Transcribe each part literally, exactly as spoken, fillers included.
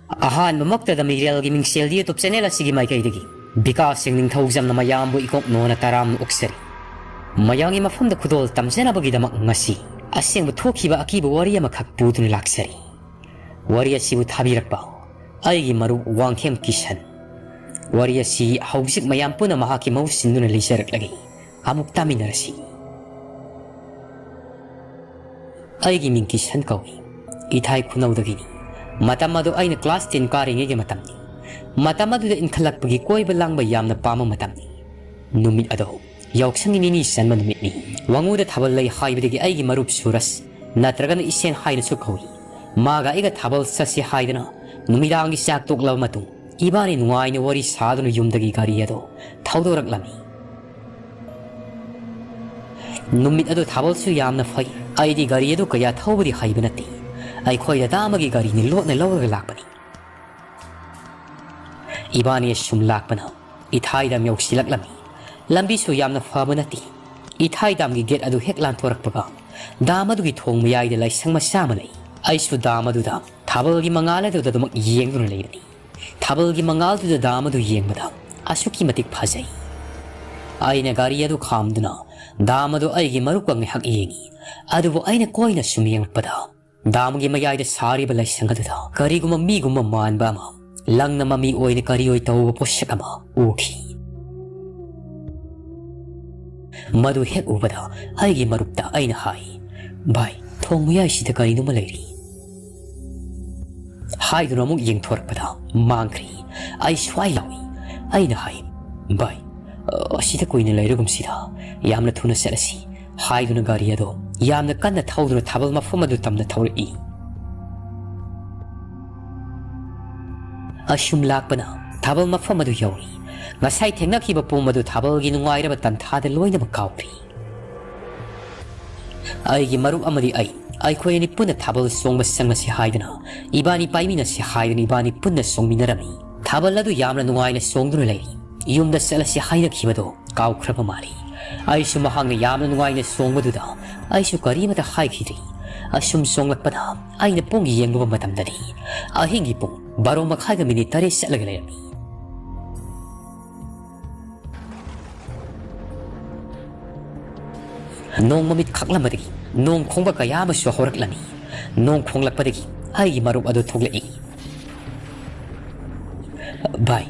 ꯑꯍꯥꯟꯕꯃꯛꯇꯗ ꯃꯤꯔꯦꯜꯒꯤ ꯃꯤꯡꯁꯦꯜ YouTube channel ꯑꯁꯤꯒꯤ ꯃꯥꯏꯀꯩꯗꯒꯤ ꯕꯤꯀꯥꯁ ꯁꯤꯡ ꯅꯤꯡꯊꯧꯖꯝꯅ ꯃꯌꯥꯝꯕꯨ ꯏꯀꯣꯛ ꯅꯣꯟꯅ ꯇꯔꯥꯝꯅ ꯑꯣꯛꯆꯔꯤ꯫ ꯃꯌꯥꯝꯒꯤ ꯃꯐꯝꯗ ꯈꯨꯗꯣꯜ ꯇꯝꯖꯅꯕꯒꯤꯗꯃꯛ ꯉꯁꯤ ꯑꯁꯦꯡꯕ ꯊꯣꯛꯈꯤꯕ ꯑꯀꯤꯕ ꯋꯥꯔꯤ ꯑꯃꯈꯛ ꯄꯨꯗꯨꯅ ꯂꯥꯛꯆꯔꯤ꯫ ꯋꯥꯔꯤ ꯑꯁꯤꯕꯨ ꯊꯥꯕꯤꯔꯛꯄ ꯑꯩꯒꯤ ꯃꯔꯨꯞ ꯋꯥꯡꯈꯦꯝ ꯀꯤꯁꯟ꯫ ꯋꯥꯔꯤ ꯑꯁꯤ ꯍꯧꯖꯤꯛ ꯃꯌꯥꯝ ꯄꯨꯟꯅ ꯃꯍꯥꯛꯀꯤ ꯃꯍꯨꯠ ꯁꯤꯟꯗꯨꯅ ꯂꯤꯖꯔꯛꯂꯒꯦ꯫ ꯑꯃꯨꯛ ꯇꯥꯃꯤꯟꯅꯔꯁꯤ꯫ ꯑꯩꯒꯤ ꯃꯤꯡ ꯀꯤꯁꯟ ꯀꯧꯏ꯫ ꯏꯊꯥꯏ ꯈꯨꯅꯧꯗꯒꯤꯅꯤ꯫ ꯃꯇꯝ ꯑꯗꯨ ꯑꯩꯅ class ten ꯀꯥꯔꯤꯉꯩꯒꯤ ꯃꯇꯝꯅꯤ꯫ ꯃꯇꯝ ꯑꯗꯨꯗ ꯏꯟꯈꯠꯂꯛꯄꯒꯤ ꯀꯣꯏꯕ ꯂꯥꯡꯕ ꯌꯥꯝꯅ ꯄꯥꯝꯕ ꯃꯇꯝꯅꯤ꯫ ꯅꯨꯃꯤꯠ ꯑꯗꯨ ꯌꯥꯎꯁꯪꯒꯤ ꯅꯤꯅꯤ ꯆꯟꯕ ꯅꯨꯃꯤꯠꯅꯤ꯫ ꯋꯥꯉꯨꯗ ꯊꯥꯕꯜ ꯂꯩ ꯍꯥꯏꯕꯗꯒꯤ ꯑꯩꯒꯤ ꯃꯔꯨꯞ ꯁꯨꯔꯁ, ꯅꯠꯇ꯭ꯔꯒꯅ ꯏꯁꯦꯟ ꯍꯥꯏꯅꯁꯨ ꯀꯧꯏ, ꯃꯥꯒ ꯑꯩꯒ ꯊꯥꯕꯜ ꯆꯠꯁꯤ ꯍꯥꯏꯗꯨꯅ ꯅꯨꯃꯤꯗꯥꯡꯒꯤ ꯆꯥꯛ ꯇꯣꯛꯂꯕ ꯃꯇꯨꯡ ꯏꯕꯥꯅꯤ ꯅꯨꯡꯉꯥꯏꯅ ꯋꯥꯔꯤ ꯁꯥꯗꯨꯅ ꯌꯨꯝꯗꯒꯤ ꯒꯥꯔꯤ ꯑꯗꯨ ꯊꯧꯗꯣꯔꯛꯂꯝꯃꯤ꯫ ꯅꯨꯃꯤꯠ ꯑꯗꯨ ꯊꯥꯕꯜꯁꯨ ꯌꯥꯝꯅ ꯐꯩ꯫ ꯑꯩꯗꯤ ꯒꯥꯔꯤ ꯑꯗꯨ ꯀꯌꯥ ꯊꯧꯕꯗꯤ ꯍꯩꯕ ꯅꯠꯇꯦ꯫ ꯑꯩꯈꯣꯏ ꯗꯗꯥ ꯑꯃꯒꯤ ꯒꯥꯔꯤꯅꯤ ꯂꯣꯠꯅ ꯂꯧꯔꯒ ꯂꯥꯛꯄꯅꯤ꯫ ꯏꯕꯥꯅꯤ ꯑꯁꯨꯝ ꯂꯥꯛꯄꯅ ꯏꯊꯥꯏ ꯗꯥꯝ ꯌꯧꯁꯤꯜꯂꯛꯂꯝꯃꯤ꯫ ꯂꯝꯕꯤꯁꯨ ꯌꯥꯝꯅ ꯐꯕ ꯅꯠꯇꯦ꯫ ꯏꯊꯥꯏ ꯗꯥꯝꯒꯤ gate ꯑꯗꯨ ꯍꯦꯛ ꯂꯥꯟꯊꯣꯔꯛꯄꯒ ꯗꯥꯝ ꯑꯗꯨꯒꯤ ꯊꯣꯡ ꯃꯌꯥꯏꯗ ꯂꯥꯏꯁꯪ ꯃꯆꯥ ꯑꯃ ꯂꯩ꯫ ꯑꯩꯁꯨ ꯗꯥꯝ ꯑꯗꯨꯗ ꯊꯥꯕꯜꯒꯤ ꯃꯉꯥꯜ ꯑꯗꯨꯗ ꯑꯗꯨꯃꯛ ꯌꯦꯡꯗꯨꯅ ꯂꯩꯕꯅꯤ꯫ ꯊꯥꯕꯜꯒꯤ ꯃꯉꯥꯜꯗꯨꯗ ꯗꯥꯝ ꯑꯗꯨ ꯌꯦꯡꯕꯗ ꯑꯁꯨꯛꯀꯤ ꯃꯇꯤꯛ ꯐꯖꯩ꯫ ꯑꯩꯅ ꯒꯥꯔꯤ ꯑꯗꯨ ꯈꯥꯝꯗꯨꯅ ꯗꯥꯝ ꯑꯗꯨ ꯑꯩꯒꯤ ꯃꯔꯨꯞꯀ ꯉꯥꯏꯍꯥꯛ ꯌꯦꯡꯉꯤ꯫ ꯑꯗꯨꯕꯨ ꯑꯩꯅ ꯀꯣꯏꯅ ꯁꯨꯝ ꯌꯦꯡꯂꯛꯄꯗ ꯗꯥꯝꯒꯤ ꯃꯌꯥꯏꯗ ꯁꯥꯔꯤꯕ ꯂꯥꯏꯁꯪ ꯑꯗꯨꯗ ꯀꯔꯤꯒꯨꯝꯕ ꯃꯤꯒꯨꯝꯕ ꯃꯥꯟꯕ ꯑꯃ, ꯂꯪꯅ ꯃꯃꯤ ꯑꯣꯏꯅ ꯀꯔꯤ ꯑꯣꯏ ꯇꯧꯕ ꯄꯣꯠꯁꯛ ꯑꯃ ꯎꯈꯤ꯫ ꯃꯗꯨ ꯍꯦꯛ ꯎꯕꯗ ꯑꯩꯒꯤ ꯃꯔꯨꯞꯇ ꯑꯩꯅ ꯍꯥꯏ, "ꯚꯥꯏ, ꯊꯣꯡ ꯃꯌꯥꯏꯁꯤꯗ ꯀꯔꯤꯅꯣꯃ ꯂꯩꯔꯤ" ꯍꯥꯏꯗꯨꯅ ꯑꯃꯨꯛ ꯌꯦꯡꯊꯣꯔꯛꯄꯗ ꯃꯥꯡꯈ꯭ꯔꯦ꯫ ꯑꯩ ꯁ꯭ꯋꯥꯏ ꯂꯥꯎꯏ꯫ ꯑꯩꯅ ꯍꯥꯏ, "ꯚꯥꯏ, ꯑꯁꯤꯗ ꯀꯨꯏꯅ ꯂꯩꯔꯒꯨꯝꯁꯤꯗ, ꯌꯥꯝꯅ ꯊꯨꯅ ꯆꯠꯂꯁꯤ" ꯍꯥꯏꯗꯨꯅ ꯒꯥꯔꯤ ꯑꯗꯣ ꯌꯥꯝꯅ ꯀꯟꯅ ꯊꯧꯗꯨꯅ ꯊꯥꯕꯜ ꯃꯐꯝ ꯑꯗꯨ ꯇꯝꯅ ꯊꯧꯔꯛꯏ꯫ ꯑꯁꯨꯝ ꯂꯥꯛꯄꯅ ꯊꯥꯕꯜ ꯃꯐꯝ ꯑꯗꯨ ꯌꯧꯔꯤ꯫ ꯉꯁꯥꯏ ꯊꯦꯡꯅꯈꯤꯕ ꯄꯨꯝ ꯑꯗꯨ ꯊꯥꯕꯜꯒꯤ ꯅꯨꯡꯉꯥꯏꯔꯕ ꯇꯟꯊꯥꯗ ꯂꯣꯏꯅꯃꯛ ꯀꯥꯎꯈ꯭ꯔꯦ꯫ ꯑꯩꯒꯤ ꯃꯔꯨꯞ ꯑꯃꯗꯤ ꯑꯩ, ꯑꯩꯈꯣꯏ ꯑꯅꯤ ꯄꯨꯟꯅ ꯊꯥꯕꯜ ꯆꯣꯡꯕ ꯆꯪꯂꯁꯤ ꯍꯥꯏꯗꯨꯅ, ꯏꯕꯥꯅꯤ ꯄꯥꯏꯃꯤꯟꯅꯁꯤ ꯍꯥꯏꯗꯨꯅ ꯏꯕꯥꯅꯤ ꯄꯨꯟꯅ ꯆꯣꯡꯃꯤꯟꯅꯔꯝꯃꯤ꯫ ꯊꯥꯕꯜ ꯑꯗꯨ ꯌꯥꯝꯅ ꯅꯨꯡꯉꯥꯏꯅ ꯆꯣꯡꯗꯨꯅ ꯂꯩꯔꯤ꯫ ꯌꯨꯝꯗ ꯆꯠꯂꯁꯤ ꯍꯥꯏꯅꯈꯤꯕꯗꯣ ꯀꯥꯎꯈ꯭ꯔꯕ ꯃꯥꯜꯂꯤ꯫ ꯑꯩꯁꯨ ꯃꯍꯥꯛꯅ ꯌꯥꯝꯅ ꯅꯨꯡꯉꯥꯏꯅ ꯆꯣꯡꯕꯗꯨꯗ ꯑꯩꯁꯨ ꯀꯔꯤꯃꯇ ꯍꯥꯏꯈꯤꯗ꯭ꯔꯤ꯫ ꯑꯁꯨꯝ ꯆꯣꯡꯂꯛꯄꯗ ꯑꯩꯅ ꯄꯨꯡ ꯌꯦꯡꯂꯨꯕ ꯃꯇꯝꯗꯗꯤ ꯑꯍꯤꯡꯒꯤ ꯄꯨꯡ ꯕꯥꯔꯣ ꯃꯈꯥꯏꯒ ꯃꯤꯅꯤꯠ ꯇꯔꯦꯠ ꯆꯠꯂꯒ ꯂꯩꯔꯝꯃꯤ꯫ ꯅꯣꯡ ꯃꯃꯤꯠ ꯈꯥꯛꯂꯝꯕꯗꯒꯤ ꯅꯣꯡ ꯈꯣꯡꯕ ꯀꯌꯥ ꯑꯃꯁꯨ ꯍꯧꯔꯛꯂꯝꯃꯤ꯫ ꯅꯣꯡ ꯈꯣꯡꯂꯛꯄꯗꯒꯤ ꯑꯩꯒꯤ ꯃꯔꯨꯞ ꯑꯗꯨ ꯊꯣꯛꯂꯛꯏ꯫ "ꯚꯥꯏ,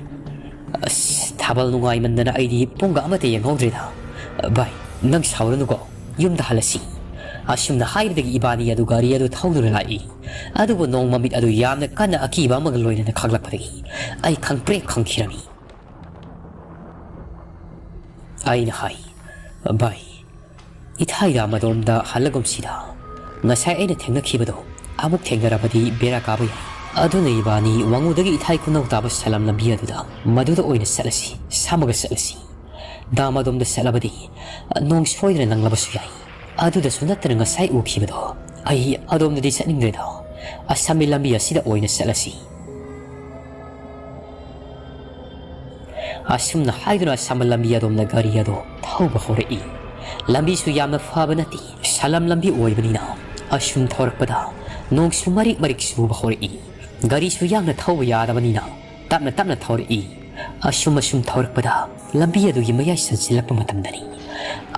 ꯑꯁ, ꯊꯥꯕꯜ ꯅꯨꯡꯉꯥꯏꯃꯟꯗꯅ ꯑꯩꯗꯤ ꯄꯨꯡꯒ ꯑꯃꯠꯇ ꯌꯦꯡꯍꯧꯗ꯭ꯔꯦꯗ꯫ ꯚꯥꯏ, ꯅꯪ ꯁꯥꯎꯔꯅꯨꯀꯣ, ꯌꯨꯝꯗ ꯍꯜꯂꯁꯤ꯫" ꯑꯁꯨꯝꯅ ꯍꯥꯏꯕꯗꯒꯤ ꯏꯕꯥꯅꯤ ꯑꯗꯨ ꯒꯥꯔꯤ ꯑꯗꯨ ꯊꯧꯗꯨꯅ ꯂꯥꯛꯏ꯫ ꯑꯗꯨꯕꯨ ꯅꯣꯡ ꯃꯃꯤꯠ ꯑꯗꯨ ꯌꯥꯝꯅ ꯀꯟꯅ ꯑꯀꯤꯕ ꯑꯃꯒ ꯂꯣꯏꯅꯅ ꯈꯥꯛꯂꯛꯄꯗꯒꯤ ꯑꯩ ꯈꯪꯄ꯭ꯔꯦꯛ ꯈꯪꯈꯤꯔꯝꯃꯤ꯫ ꯑꯩꯅ ꯍꯥꯏ, "ꯚꯥꯏ, ꯏꯊꯥꯏꯗ ꯃꯗꯣꯝꯗ ꯍꯜꯂꯒꯨꯝꯁꯤꯗ꯫ ꯉꯁꯥꯏ ꯑꯩꯅ ꯊꯦꯡꯅꯈꯤꯕꯗꯣ ꯑꯃꯨꯛ ꯊꯦꯡꯅꯔꯕꯗꯤ ꯕꯦꯔꯥ ꯀꯥꯕ ꯌꯥꯏ꯫ ꯑꯗꯨꯅ ꯏꯕꯥꯅꯤ ꯋꯥꯉꯨꯗꯒꯤ ꯏꯊꯥꯏ ꯈꯨꯅꯧ ꯇꯥꯕ ꯁꯂꯝ ꯂꯝꯕꯤ ꯑꯗꯨꯗ, ꯃꯗꯨꯗ ꯑꯣꯏꯅ ꯆꯠꯂꯁꯤ, ꯁꯝꯃꯒ ꯆꯠꯂꯁꯤ꯫ ꯗꯥꯝ ꯑꯗꯣꯝꯗ ꯆꯠꯂꯕꯗꯤ ꯅꯣꯡ ꯁꯣꯏꯗꯅ ꯅꯪꯂꯕꯁꯨ ꯌꯥꯏ꯫ ꯑꯗꯨꯗꯁꯨ ꯅꯠꯇꯅ ꯉꯁꯥꯏ ꯎꯈꯤꯕꯗꯣ, ꯑꯩ ꯑꯗꯣꯝꯗꯗꯤ ꯆꯠꯅꯤꯡꯗ꯭ꯔꯦꯗ꯫ ꯑꯁꯝꯕꯤ ꯂꯝꯕꯤ ꯑꯁꯤꯗ ꯑꯣꯏꯅ ꯆꯠꯂꯁꯤ꯫" ꯑꯁꯨꯝꯅ ꯍꯥꯏꯗꯨꯅ ꯑꯁꯝꯕ ꯂꯝꯕꯤ ꯑꯗꯣꯝꯗ ꯒꯥꯔꯤ ꯑꯗꯣ ꯊꯧꯕ ꯍꯧꯔꯛꯏ꯫ ꯂꯝꯕꯤꯁꯨ ꯌꯥꯝꯅ ꯐꯕ ꯅꯠꯇꯦ, ꯁꯂꯝ ꯂꯝꯕꯤ ꯑꯣꯏꯕꯅꯤꯅ꯫ ꯑꯁꯨꯝ ꯊꯧꯔꯛꯄꯗ ꯅꯣꯡꯁꯨ ꯃꯔꯤꯛ ꯃꯔꯤꯛ ꯆꯨꯕ ꯍꯧꯔꯛꯏ꯫ ꯒꯥꯔꯤꯁꯨ ꯌꯥꯝꯅ ꯊꯧꯕ ꯌꯥꯗꯕꯅꯤꯅ ꯇꯞꯅ ꯇꯞꯅ ꯊꯧꯔꯛꯏ꯫ ꯑꯁꯨꯝ ꯑꯁꯨꯝ ꯊꯧꯔꯛꯄꯗ ꯂꯝꯕꯤ ꯑꯗꯨꯒꯤ ꯃꯌꯥꯏ ꯆꯟꯁꯤꯜꯂꯛꯄ ꯃꯇꯝꯗꯅꯤ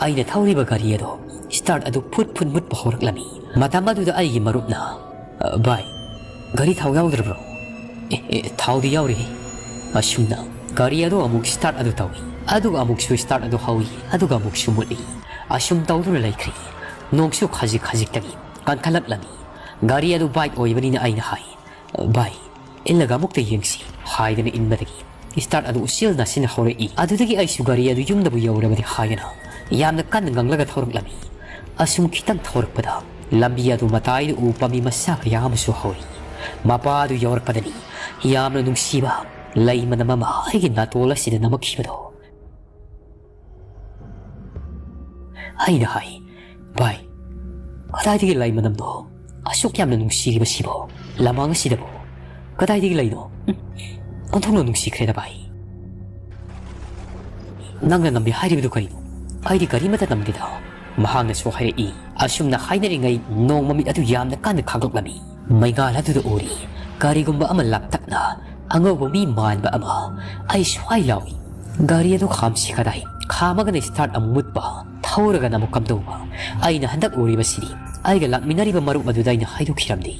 ꯑꯩꯅ ꯊꯧꯔꯤꯕ ꯒꯥꯔꯤ ꯑꯗꯣ start ꯑꯗꯨ ꯐꯨꯠ ꯐꯨꯠ ꯃꯨꯠꯄ ꯍꯧꯔꯛꯂꯝꯃꯤ꯫ ꯃꯇꯝ ꯑꯗꯨꯗ ꯑꯩꯒꯤ ꯃꯔꯨꯞꯅ, "ꯑ, ꯚꯥꯏ, ꯒꯥꯔꯤ ꯊꯥꯎ ꯌꯥꯎꯗ꯭ꯔꯕ꯭ꯔꯣ?" "ꯑꯦ, ꯑꯦ, ꯊꯥꯎꯗꯤ ꯌꯥꯎꯔꯤ꯫" ꯑꯁꯨꯝꯅ ꯒꯥꯔꯤ ꯑꯗꯨ ꯑꯃꯨꯛ start ꯑꯗꯨ ꯇꯧꯏ, ꯑꯗꯨꯒ ꯑꯃꯨꯛꯁꯨ start ꯑꯗꯨ ꯍꯧꯏ, ꯑꯗꯨꯒ ꯑꯃꯨꯛꯁꯨ ꯃꯨꯠꯂꯤ꯫ ꯑꯁꯨꯝ ꯇꯧꯗꯨꯅ ꯂꯩꯈ꯭ꯔꯦ꯫ ꯅꯣꯡꯁꯨ ꯈꯖꯤꯛ ꯈꯖꯤꯛꯇꯒꯤ ꯀꯟꯈꯠꯂꯛꯂꯝꯃꯤ꯫ ꯒꯥꯔꯤ ꯑꯗꯨ bike ꯑꯣꯏꯕꯅꯤꯅ ꯑꯩꯅ ꯍꯥꯏ, "ꯚꯥꯏ, ꯏꯜꯂꯒ ꯑꯃꯨꯛꯇ ꯌꯦꯡꯁꯤ" ꯍꯥꯏꯗꯅ ꯏꯟꯕꯗꯒꯤ start ꯑꯗꯨ ꯎꯆꯦꯜ ꯅꯥꯆꯤꯟꯅ ꯍꯧꯔꯛꯏ꯫ ꯑꯗꯨꯗꯒꯤ ꯑꯩꯁꯨ ꯒꯥꯔꯤ ꯑꯗꯨ ꯌꯨꯝꯗꯕꯨ ꯌꯧꯔꯕꯗꯤ ꯍꯥꯏꯗꯅ ꯌꯥꯝꯅ ꯀꯟꯅ ꯉꯪꯂꯒ ꯊꯧꯔꯛꯂꯝꯃꯤ꯫ ꯑꯁꯨꯝ ꯈꯤꯇꯪ ꯊꯧꯔꯛꯄꯗ ꯂꯝꯕꯤ ꯑꯗꯨ ꯃꯇꯥꯏꯗ ꯎ ꯄꯥꯝꯕꯤ ꯃꯆꯥ ꯀꯌꯥ ꯑꯃꯁꯨ ꯍꯧꯏ꯫ ꯃꯄꯥ ꯑꯗꯨ ꯌꯧꯔꯛꯄꯗꯅꯤ ꯌꯥꯝꯅ ꯅꯨꯡꯁꯤꯕ ꯂꯩ ꯃꯅꯝ ꯑꯃ ꯑꯩꯒꯤ ꯅꯥꯇꯣꯟ ꯑꯁꯤꯗ ꯅꯝꯃꯛꯈꯤꯕꯗꯣ꯫ ꯑꯩꯅ ꯍꯥꯏ, "ꯚꯥꯏ, ꯀꯗꯥꯏꯗꯒꯤ ꯂꯩ ꯃꯅꯝꯅꯣ? ꯑꯁꯨꯛ ꯌꯥꯝꯅ ꯅꯨꯡꯁꯤꯔꯤꯕꯁꯤꯕꯣ? ꯂꯃꯥꯡ ꯑꯁꯤꯗꯕꯣ? ꯀꯗꯥꯏꯗꯒꯤ ꯂꯩꯅꯣ? ꯎꯝ, ꯑꯣꯟꯊꯣꯛꯅ ꯅꯨꯡꯁꯤꯈ꯭ꯔꯦꯗ ꯚꯥꯏ꯫" "ꯅꯪꯅ ꯅꯝꯃꯤ ꯍꯥꯏꯔꯤꯕꯗꯨ ꯀꯔꯤꯅꯣ? ꯑꯩꯗꯤ ꯀꯔꯤꯃꯠꯇ ꯅꯝꯗꯦꯗ꯫" ꯃꯍꯥꯛꯅꯁꯨ ꯍꯥꯏꯔꯛꯏ꯫ ꯑꯁꯨꯝꯅ ꯍꯥꯏꯅꯔꯤꯉꯩ ꯅꯣꯡꯃꯃꯤꯠ ꯑꯗꯨ ꯌꯥꯝꯅ ꯀꯟꯅ ꯈꯥꯡꯂꯛꯂꯝꯃꯤ꯫ ꯃꯩꯉꯥꯜ ꯑꯗꯨꯗ ꯎꯔꯤ ꯀꯔꯤꯒꯨꯝꯕ ꯑꯃ ꯂꯥꯞꯇꯛꯅ ꯑꯉꯧꯕ ꯃꯤ ꯃꯥꯟꯕ ꯑꯃ ꯑꯩ ꯁ꯭ꯋꯥꯏ ꯂꯥꯎꯏ꯫ ꯒꯥꯔꯤ ꯑꯗꯨ ꯈꯥꯝꯁꯤ ꯀꯗꯥꯏ? ꯈꯥꯝꯃꯒꯅ start ꯑꯃꯨꯛ ꯃꯨꯠꯄ, ꯊꯧꯔꯒꯅ ꯑꯃꯨꯛ ꯀꯝꯗꯧꯕ? ꯑꯩꯅ ꯍꯟꯗꯛ ꯎꯔꯤꯕꯁꯤꯗꯤ ꯑꯩꯒ ꯂꯥꯛꯃꯤꯟꯅꯔꯤꯕ ꯃꯔꯨꯞ ꯑꯗꯨꯗ ꯑꯩꯅ ꯍꯥꯏꯗꯣꯛꯈꯤꯔꯝꯗꯦ꯫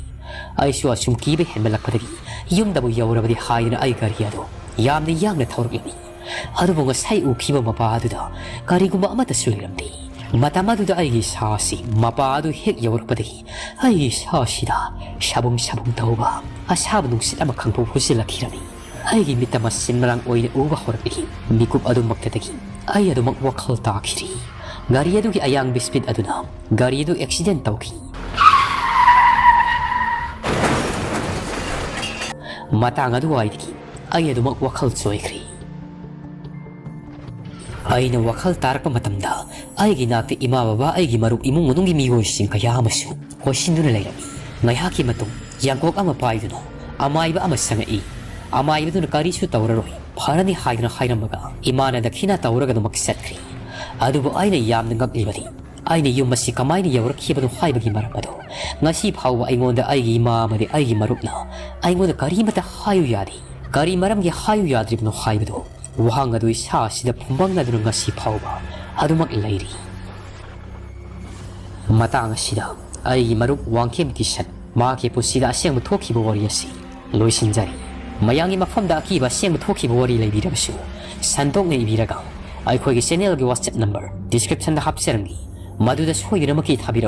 ꯑꯩꯁꯨ ꯑꯁꯨꯝ ꯀꯤꯕ ꯍꯦꯟꯃꯠꯂꯛꯄꯗꯒꯤ ꯌꯨꯝꯗꯕꯨ ꯌꯧꯔꯕꯗꯤ ꯍꯥꯏꯗꯨꯅ ꯑꯩ ꯒꯥꯔꯤ ꯑꯗꯨ ꯌꯥꯝꯅ ꯌꯥꯡꯅ ꯊꯧꯔꯛꯂꯝꯃꯤ꯫ ꯑꯗꯨꯕꯨ ꯉꯁꯥꯏ ꯎꯈꯤꯕ ꯃꯄꯥ ꯑꯗꯨꯗ ꯀꯔꯤꯒꯨꯝꯕ ꯑꯃꯠꯇꯁꯨ ꯂꯩꯔꯝꯗꯦ꯫ ꯃꯇꯝ ꯑꯗꯨꯗ ꯑꯩꯒꯤ ꯏꯁꯥ ꯑꯁꯤ ꯃꯄꯥ ꯑꯗꯨ ꯍꯦꯛ ꯌꯧꯔꯛꯄꯗꯒꯤ ꯑꯩꯒꯤ ꯏꯁꯥ ꯑꯁꯤꯗ ꯁꯥꯕꯨꯡ ꯁꯥꯕꯨꯡ ꯇꯧꯕ ꯑꯁꯥꯕ ꯅꯨꯡꯁꯤꯠ ꯑꯃꯈꯛ ꯍꯨꯝꯖꯤꯜꯂꯛꯈꯤꯔꯝꯃꯤ꯫ ꯑꯩꯒꯤ ꯃꯤꯠꯇ ꯃꯁꯤꯟ ꯃꯔꯥꯡ ꯑꯣꯏꯅ ꯎꯕ ꯍꯧꯔꯛꯂꯤ꯫ ꯃꯤꯀꯨꯞ ꯑꯗꯨꯃꯛꯇꯗꯒꯤ ꯑꯩ ꯑꯗꯨꯃꯛ ꯋꯥꯈꯜ ꯇꯥꯈꯤꯔꯤ꯫ ꯒꯥꯔꯤ ꯑꯗꯨꯒꯤ ꯑꯌꯥꯡꯕ speed ꯑꯗꯨꯅ ꯒꯥꯔꯤ ꯑꯗꯨ accident ꯇꯧꯈꯤ꯫ ꯃꯇꯥꯡ ꯑꯗꯨꯋꯥꯏꯗꯒꯤ ꯑꯩ ꯑꯗꯨꯃꯛ ꯋꯥꯈꯜ ꯆꯣꯏꯈ꯭ꯔꯦ꯫ ꯑꯩꯅ ꯋꯥꯈꯜ ꯇꯥꯔꯛꯄ ꯃꯇꯝꯗ ꯑꯩꯒꯤ ꯅꯥꯛꯇ ꯏꯃꯥ ꯕꯕꯥ, ꯑꯩꯒꯤ ꯃꯔꯨꯞ, ꯏꯃꯨꯡ ꯃꯅꯨꯡꯒꯤ ꯃꯤꯑꯣꯏꯁꯤꯡ ꯀꯌꯥ ꯑꯃꯁꯨ ꯀꯣꯏꯁꯤꯟꯗꯨꯅ ꯂꯩꯔꯝꯃꯤ꯫ ꯉꯥꯏꯍꯥꯛꯀꯤ ꯃꯇꯨꯡ ꯌꯥꯡꯀꯣꯛ ꯑꯃ ꯄꯥꯏꯗꯨꯅ ꯑꯃꯥꯏꯕ ꯑꯃ ꯆꯪꯉꯛꯏ꯫ ꯑꯃꯥꯏꯕꯗꯨꯅ ꯀꯔꯤꯁꯨ ꯇꯧꯔꯔꯣꯏ, ꯐꯔꯅꯤ ꯍꯥꯏꯗꯨꯅ ꯍꯥꯏꯔꯝꯃꯒ ꯏꯃꯥꯅ ꯗꯈꯤꯅꯥ ꯇꯧꯔꯒ ꯑꯗꯨꯃꯛ ꯆꯠꯈ꯭ꯔꯦ꯫ ꯑꯗꯨꯕꯨ ꯑꯩꯅ ꯌꯥꯝꯅ ꯉꯛꯂꯤꯕꯗꯤ ꯑꯩꯅ ꯌꯨꯝ ꯑꯁꯤ ꯀꯃꯥꯏꯅ ꯌꯧꯔꯛꯈꯤꯕꯅꯣ ꯍꯥꯏꯕꯒꯤ ꯃꯔꯝ ꯑꯗꯨ꯫ ꯉꯁꯤ ꯐꯥꯎꯕ ꯑꯩꯉꯣꯟꯗ ꯑꯩꯒꯤ ꯏꯃꯥ ꯑꯃꯗꯤ ꯑꯩꯒꯤ ꯃꯔꯨꯞꯅ ꯑꯩꯉꯣꯟꯗ ꯀꯔꯤꯃꯠꯇ ꯍꯥꯏꯌꯨ ꯌꯥꯗꯦ꯫ ꯀꯔꯤ ꯃꯔꯝꯒꯤ ꯍꯥꯏꯌꯨ ꯌꯥꯗ꯭ꯔꯤꯕꯅꯣ ꯍꯥꯏꯕꯗꯨ ꯋꯥꯍꯪ ꯑꯗꯨ ꯏꯁꯥ ꯑꯁꯤꯗ ꯐꯨꯝꯕꯪꯅꯗꯨꯅ ꯉꯁꯤ ꯐꯥꯎꯕ ꯑꯗꯨꯃꯛ ꯂꯩꯔꯤ꯫ ꯃꯇꯥꯡ ꯑꯁꯤꯗ ꯑꯩꯒꯤ ꯃꯔꯨꯞ ꯋꯥꯡꯈꯦꯝ ꯀꯤꯁꯟ ꯃꯍꯥꯛꯀꯤ ꯄꯨꯟꯁꯤꯗ ꯑꯁꯦꯡꯕ ꯊꯣꯛꯈꯤꯕ ꯋꯥꯔꯤ ꯑꯁꯤ ꯂꯣꯏꯁꯤꯟꯖꯔꯤ꯫ ꯃꯌꯥꯝꯒꯤ ꯃꯐꯝꯗ ꯑꯀꯤꯕ ꯑꯁꯦꯡꯕ ꯊꯣꯛꯈꯤꯕ ꯋꯥꯔꯤ ꯂꯩꯕꯤꯔꯕꯁꯨ ꯁꯟꯗꯣꯛꯅ ꯏꯕꯤꯔꯒ ꯑꯩꯈꯣꯏꯒꯤ channelꯒꯤ WhatsApp number descriptionꯗ ꯍꯥꯞꯆꯔꯝꯂꯤ, ꯃꯗꯨꯗ ꯁꯣꯏꯗꯅꯃꯛꯀꯤ ꯊꯥꯕꯤꯔꯛꯎ꯫